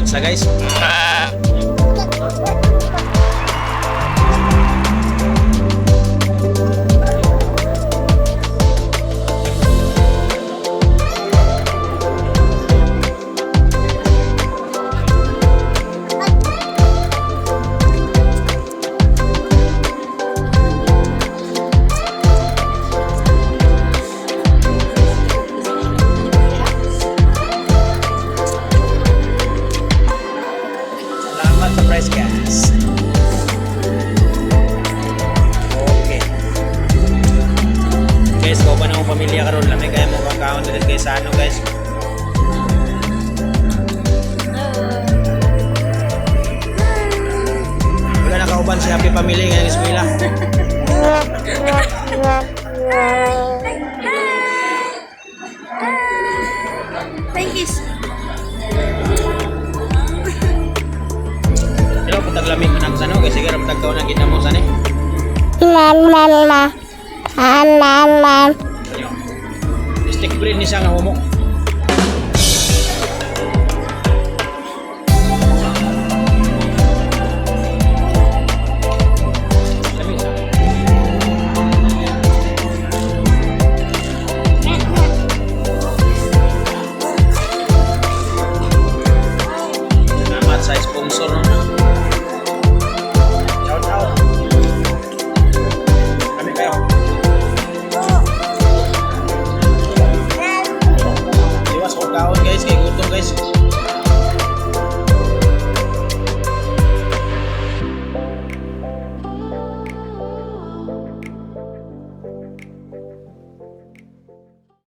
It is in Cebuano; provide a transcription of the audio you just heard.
Sa guys. Salamat sa price gas. Okay. Guys, kauban akong pamilya karon, lami kaya mo kakaon dito kay Sano, guys. Wala na kauban si Happy Family ngayong eskwela. Thank you. Pero kung taglamig man ang sano, kasi siguro matagkaw na kita mo sani. La la la. La la la. Stick bread ni siya nga humok.